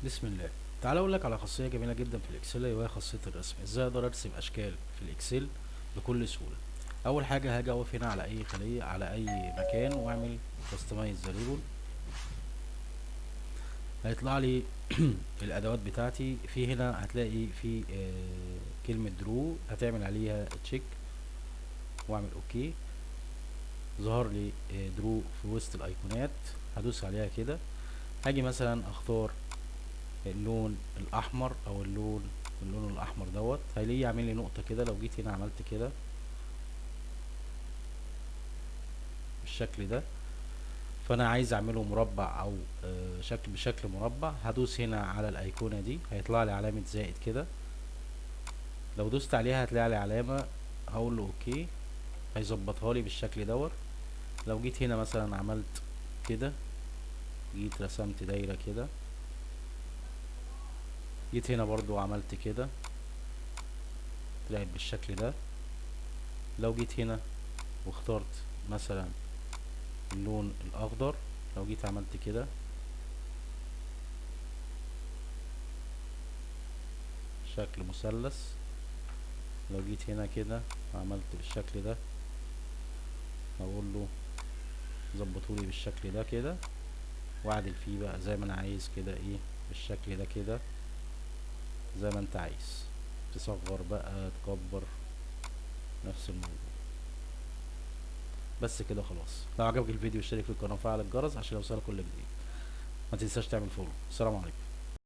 بسم الله. تعال اقول لك على خاصية جميلة جدا في ال Excel، وهي خاصية الرسم. ازاي اقدر ارسم اشكال في ال Excel بكل سهولة؟ اول حاجة هاجي اقف هنا على اي خليه، على اي مكان، واعمل customize ribbon. هيطلع لي الادوات بتاعتي. في هنا هتلاقي في كلمة draw، هتعمل عليها check واعمل okay. ظهر لي draw في وسط الايقونات، هدوس عليها كده. هاجي مثلا اختار اللون الاحمر او اللون الاحمر دوت، هيلاقيه يعمل لي نقطة كده. لو جيت هنا عملت كده بالشكل ده، فانا عايز اعمله مربع او بشكل مربع. هدوس هنا على الايقونة دي، هيطلع لي علامة زائد كده. لو دوست عليها هتلاقي لي علامة، هقول له okay، هيظبطها لي بالشكل دوت. لو جيت هنا مثلا عملت كده، جيت رسمت دايرة كده، جيت هنا برضو عملت كده، طلعت بالشكل ده. لو جيت هنا واخترت مثلا اللون الاخضر، لو جيت عملت كده شكل مثلث. لو جيت هنا كده عملت بالشكل ده، هقول له ظبطولي بالشكل ده كده، واعدل فيه بقى زي ما انا عايز كده، بالشكل ده كده زي ما انت عايز، تصغر بقى تكبر، نفس الموضوع بس كده خلاص. لو عجبك الفيديو اشترك في القناة وفعل الجرس عشان يوصلك كل جديد. ما تنساش تعمل follow. السلام عليكم.